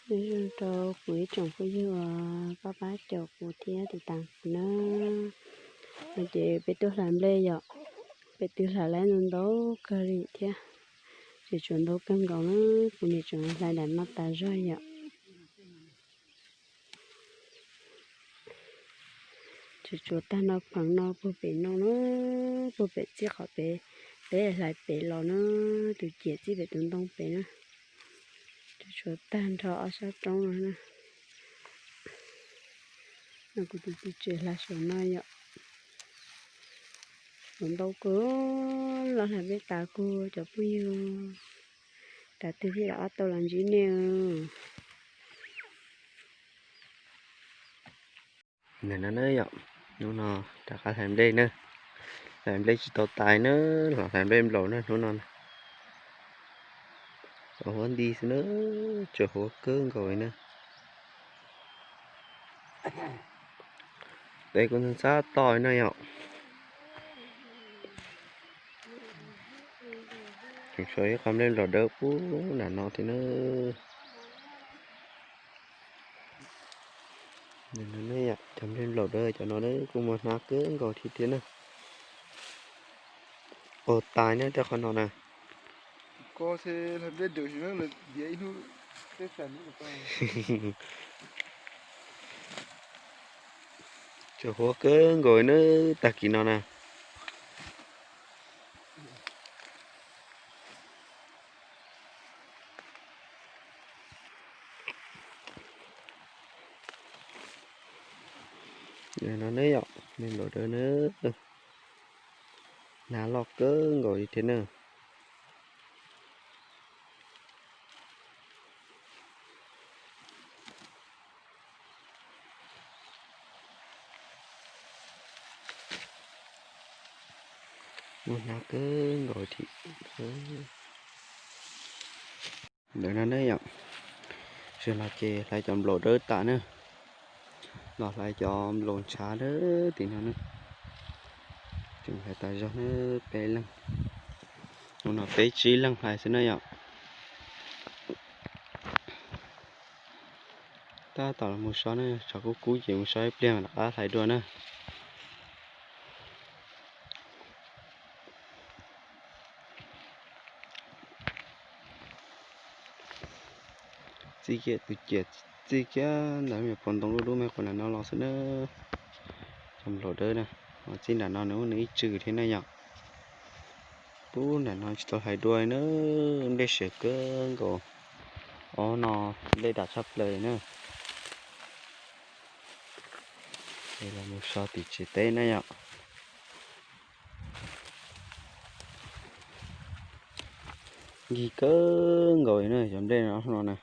Nyob zoo rau kuv ib tsoom phooj ywg uas koj pab caum kuv thiab tiv tas kuv na. No ces peb tuaj hlais nplej yom, peb twb hlais lawm ntau ntau kawg li thiab, tseem tshuav ntau kawg nkaus na, kuv niam tseem hlais daim no tas zog yom. Tseem tshuav tag no pheev no puag pem no na, puag pem txij qhov pem, peb hlais pem los na, tus ciam txij pem tus ntoo pem na. Tseem tshuav tag nrho ob sab roob no na. No kuv tus txiv tsev hlais saum no yom. Saum ntau kawg, los hlais nplej tas kuv cov phooj ywg, tas twg thiaj li ob tau los ntsib nej. Nim no na yom, hnub no rov qab hlais nplej na. Hlais nplej tsis tau tais na, los hlais nplej nplaum na hnub no. Cov huab nti xwb na, tseem huab kawg nkaus li na. Peb kuj ntxhab toj no yom. Tseem tshuav ib qho nplej nplaum dawb pub nram no thiab na. Cov nplej nplaum dawb cov no kuj muaj hnab kawg nkaus thiab thiab na. Ua tais na tej qhov no na. Tseem huab kawg nkaus na, tag kis no na. No ne yom, nplej nplaum dawb na, hnab loj kawg nkaus li thiab na. Muaj hnab kawg nkaus thiab. Ntawm no ne yom, sawv los ces hlais cov nplaum dawb tas na, los hlais cov nplaum ntshav dawb tim no na. Tseem hlais tas zog na, peb leeg, ua no peb tsib leeg hlais xwb na yom. Tab tom los mus so na, tshav kub kub ces mus so ib pliag mam rov qab hlais dua na. Txij kiag tus ciam txij kiag ntawd me pom ntoo lub lub me quas nram no los xwb na. Cov nplaum dawb na, txij nram no nws muaj nws ib tswm thiab na yom. Pub nram no tsis tau hlais dua na, nplej siav kawg nkaus. Ob no nplej dam tshaj plaws na. Los mus so tim tsev teb na yom. Nkig kawg nkaus na cov nplej no na.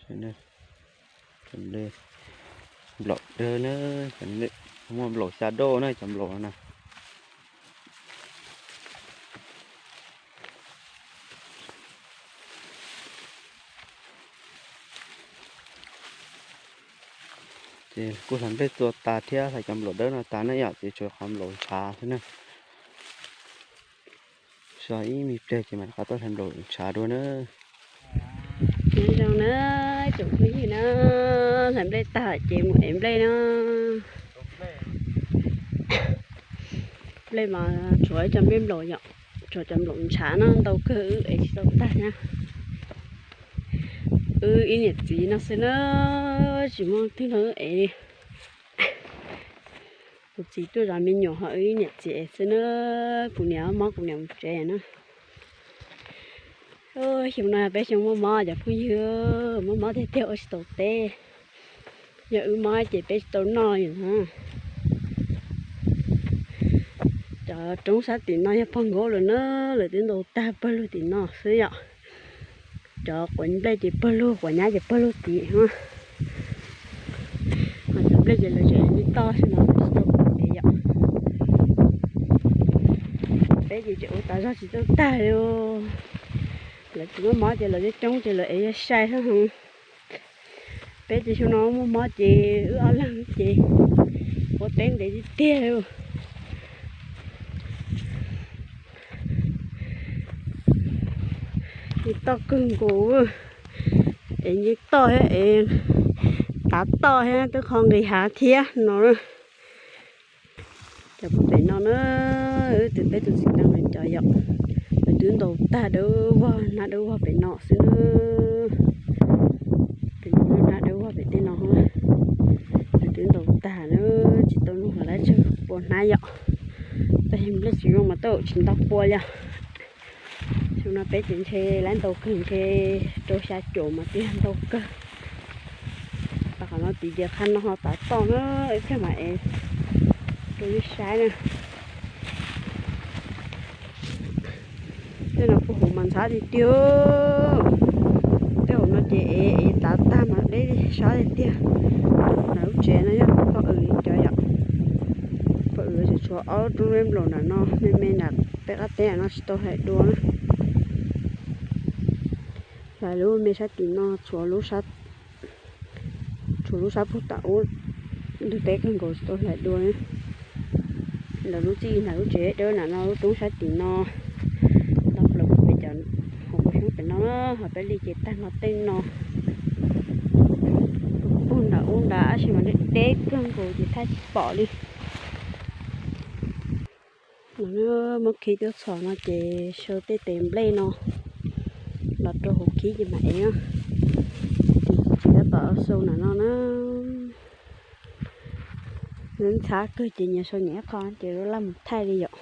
Cov nplej nplaum dawb na, muaj nplaum xya dauj na cov nplaum no na. Ces kuj hlais nplej txua tas thiab hlais cov nplaum dawb no tas na yom, ces tshuav qhov nplaum ntshav xwb na. So ib me pliag ces mam rov qab tuaj hlais nplaum ntshav dua na. Nyob zoo na, tsoom phooj ywg na, hlais nplej tag ces mus ev nplej na. Nplej mas tshuav cov nplej nplaum yom, tshuav cov nplaum ntshav no ntau kawg wb ev tsis tau tag na. Wb ib niam txiv no xwb na, tsis muaj twg nrog wb ev li. Kuv txiv tuaj zov me nyuam ho wb ib niam txiv ev xwb na, kuv niam mob kuv niam mus tsev na. Xyoo no peb xyoo muaj mob cov phooj ywg, muaj mob tiag tiag ua tsis tau teb. Yog wb mob ces peb tsis tau noj li na. Cov roob sab tim no yog pog nkaub lawm na, lawv twb ntaus tag pawg lug tim no xwb yom. Cov quav nplej ces pawg lug, quav nyab ces pawg lug tim. Ho cov nplej ces lawv tseem li toj xwb no, tsis tau ua ntev yom. Peb ces tseem ua tas zog tsis tau tag li. Lawv tsis muaj mob ces lawv coob coob ces lawv ev sai sai xwb. Peb ces xyoo no muaj mob ces wb ob leeg ces ua teb ntev tiag tiag li. Li toj kawg nkaus. Es nce toj thiab es tav toj thiab twb qho nqis hav thiab no. Cov pem no na, wb tus peb tus txiv neej no cov yom, lawv twb ntaus tag dawb vog, hnab dawb vog pem no xwb na. Pem no hnab dawb vog pem tej no, lawv twb ntaus tag na, tsis tau noj los dab tsi pua hnab yom. Tag nplej tsis zoo mas tau tsis ntau pua li. Xyoo no peb ces ntshe lawv ntaus kawg ntshe rau xya caum mas twb ntau kawg. Tau qhov no tid ces qhov no ho tav toj na, ib pliag mam ev rau nej saib na. Tej no puag hauv mas ntxhab tiag tiag. Tej hauv no ces ev ev tav tag mas deb sab tiag tiag. Ntawm lub tsev no yog pog Wm li cov yom. Pog Wm tseem tshuav ob lub roob nplaum nram no me me nram peb qab teb no tsis tau hlais dua na. Hlais lub me sab tim no tshuav lub sab, tshuav lub sab puag tom ub ntug teb kawg nkaus tsis tau hlais dua. Ntawm lub txij ntawm lub tsev dawb nram no lub roob sab tim no, nto plaws pem cov hauv paus xyoob pem no, ho peb li ces tag no tej no. Puag nram ub nrad tab sis mas deb deb kawg nkaus ces thaij tsis pom li. Muab khib tuaj txhom no ces sau tej tes nplej no los rau hauv khib ces mam ev. Ces tab tom sau nram no na. Ntxhab kawg ces nyias sau nyias ib qho ces laj mus thaij li yom.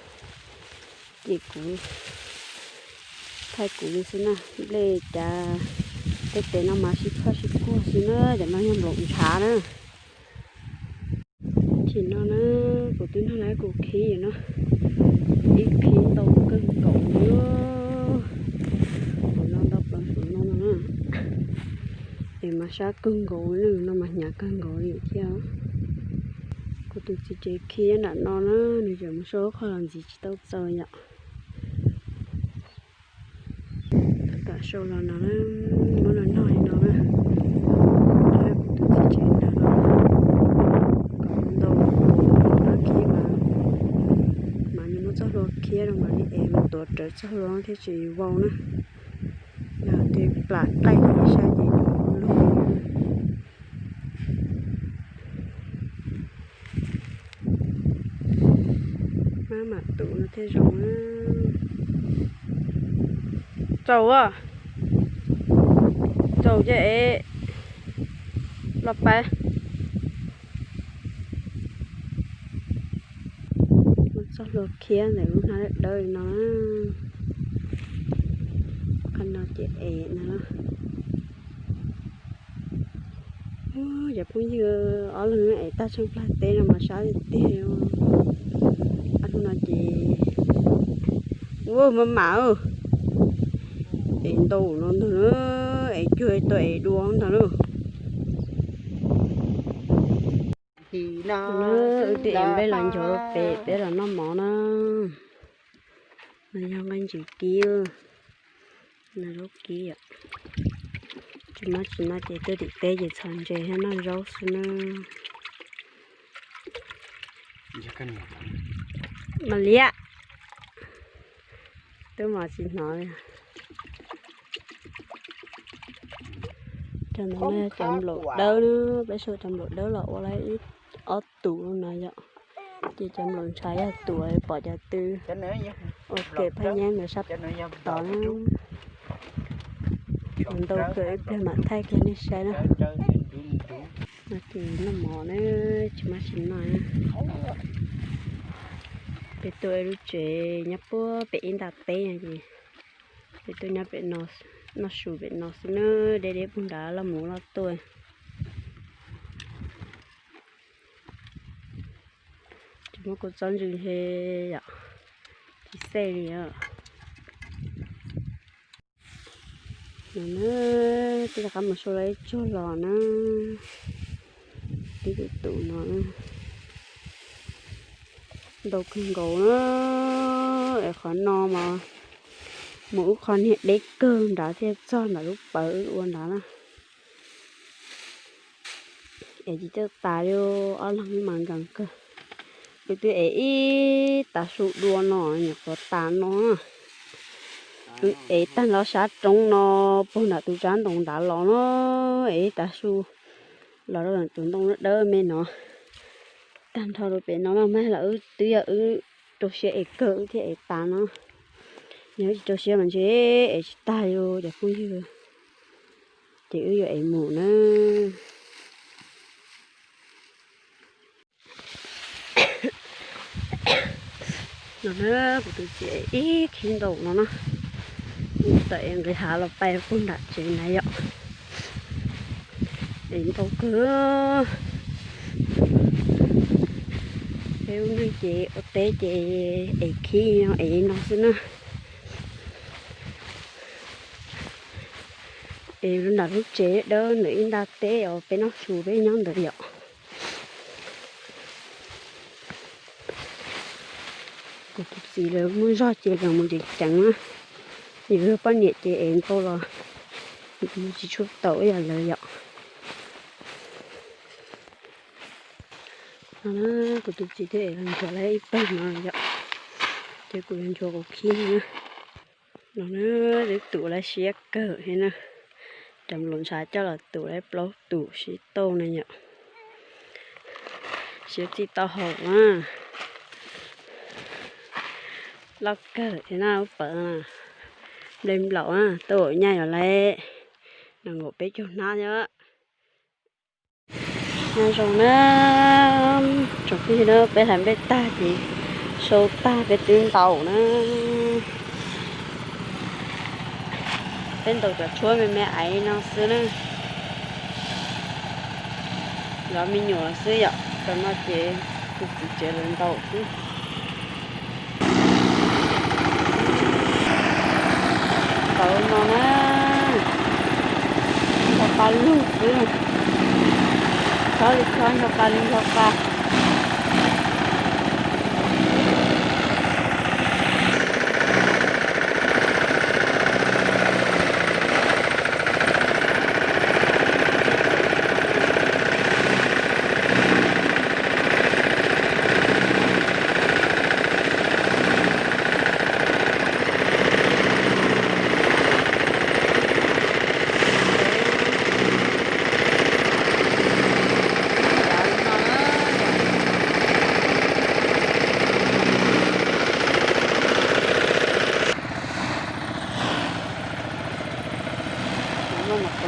Ces kuv thaij kuv li xwb na, nplej cas tej tes no mas sib phoj sib puag xwb na, cov no yog nplaum ntshav na. Tam sim no na, kuv twb nrog lawv kuv khib no, ib khib ntau kawg nkaus li. Kuv no ntau plaws saum no no na, es mas sab kawg nkaus li no mas hnyav kawg nkaus li thiab. Kuv tus txiv tsev khib nram no na, nws tseem mus sau qhov los ntxiv tsis tau txaus yom. Tab tom sau los no, muab los nog li no na. Kuv tus txiv tsev nram no kom ntau, no khib mas, mas nws muab txoj hlua khiab rau mas li es mas tuav rawv txoj hlua thiab tsis vau na. Yog tej plam qaij li saib ces lug. Mab mam tus no thiaj zoo. Txaus, txaus ces ev los pab. Muab txoj hlua khiab ntawm lub hnab dawb dawb li no. Qhov no ces ev no. Cov phooj ywg, ob leeg es tag tsheej plag teb no mas sab tiag tiag. Ob hnub no ces, ua maj mam, es ntau no ntag na, es cuag tau es dua ntag na. Wb twb es nplej los ncov rau pem peb los noj mov na. No yog nqaij ntsis kib, no zaub kib yom. Tsis muaj tsis no ces tuaj tim teb ces txhos ntses thiab noj zaub xwb na. Mas liab, twb mos tsis hnov li. Cov no cov nplaum dawb na, peb sau cov nplaum dawb los ua lawm ib ob tus no yom. Ces cov nplaum ntshav yog tus pom cov twg ua ke phaj nyab ntawd sab tod na. Ntau kawg ib pliag mam thaij kiag nej saib na. No ces noj mov na, tsis muaj tsis no. Peb tuaj lub tsev nyob puag pem ib nta teb no ces peb tuaj nyob pem no, noj su pem no xwb na, deb deb puag nrad loj mus loj tuaj. Tsis muaj kua txob ntsws he yom, tsis xej li os. No na, twb rov qab mus sau lawv ib tsuag los na, tib tus tus no. Ntau kawg nkaus na, es qhov no mas mus ub qho niag deb kawg nrad thiaj txog ntawm lub pawv ua nrad na. Es tsis txawj tas li, ob leeg mas nkees kawg. Wb twb es ib tav su dua no nyuam qhuav tas no. Ev tag nrho sab roob no, puag nram tus tsab ntoo nrad los no, ev tav su los rau tus ntoo dawb me no. Tag nrho rau pem no los mas lawm, wb twb yog wb rau siab ev kawg wb thiaj ev tas no. Yog wb tsis rau siab mas ntshe ev tsis tag li cov phooj ywg. Ces wb yuav ev mus na. No na, kuv tus txiv ib khib ntaus no na, tawm es nqis hav los pais puag nram tsev na yom. Es ntau kawg. Peb ua neej ces ua teb ces es khib es no xwb na. Es nram lub tsev dawb ntawm ib nta teb os, peb noj su peb nyob ntawd yom. Kuv tus txiv lawv muaj zog ces lawv mus ceev ceev na. Yus yog poj niam ces es ntau los mus tsis tshua tau ib yam lawv yom. No na, kuv tus txiv thiaj los nchuav lawv ib pawg no yom. Ces kuv yuav nchuav kuv khib no na. No na, twb tus lawv siab kawg thiab na. Cov nploos ntshav coj los tus lawv plaub tus sib tauj na yom. Siab txij tau haum na. Loj kawg thiab na, ub pawv na. Nplej nplaum na, tau nyaj yuav lawv nees nkaum peb caug hnab thiab. Nyob zoo na, tsoom phooj ywg na, peb hlais nplej tag ces sau tag peb twb ntaus na. Peb ntaus cov tshuab me me aiv no xwb na. Lov me nyuam xwb yom, cov no ces tus txiv tsev lawv ntaus xwb. Ntaus no na, ncho qa lug xwb, chob li chob, ncho qa li ncho qa.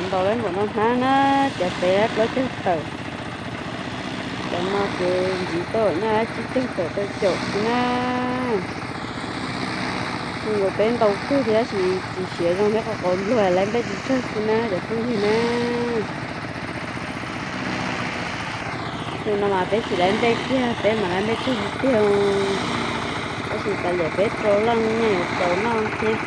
Ntaus lawv npaum no hnab na, cov pem plaub caug tawm. Cov no ces ntxiv tau nyaj tsib caug tawm tau caum xwb na. Nkaus peb ntaus kawg thiab sis tsis siav zoo thiab, qhov qauv npluag lawv nplej tsis tsawg xwb na cov phooj ywg na. Xyoo no mas peb tsis lawv nplej kiag, peb mas lawv nplej tsawg tiag. Tab sis kav liam peb rau loj nyaj yuav txaus noj thiab.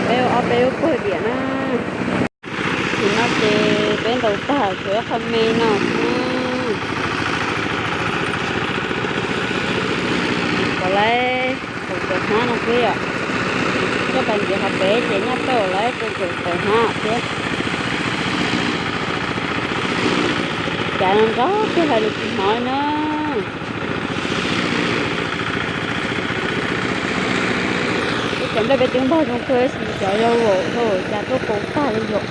Peb ua ob peb lub pawg diam na. Tam no ces peb ntaus tag tshuav ib qho me no xwb. Kom lawv kaum tawm hnab no xwb yom. Coj pas ntxiv qhov pem ces nyaj tau lawv kaum tawm hnab thiab. Cas no nrog peb hais lus tsis hnov li na. Peb cov nplej peb twb npog zoo kawg tab sis cov yau laus cas tuaj poob tag li yom.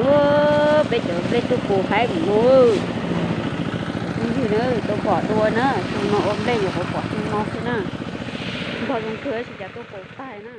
Ua peb cov nplej tuaj poob haib mus no. twg na, tau pom dua na, xyoo no ua nplej nyuam qhuav pom xyoo no xwb na. Npog zoo kawg tsis cas tuaj pom tag na.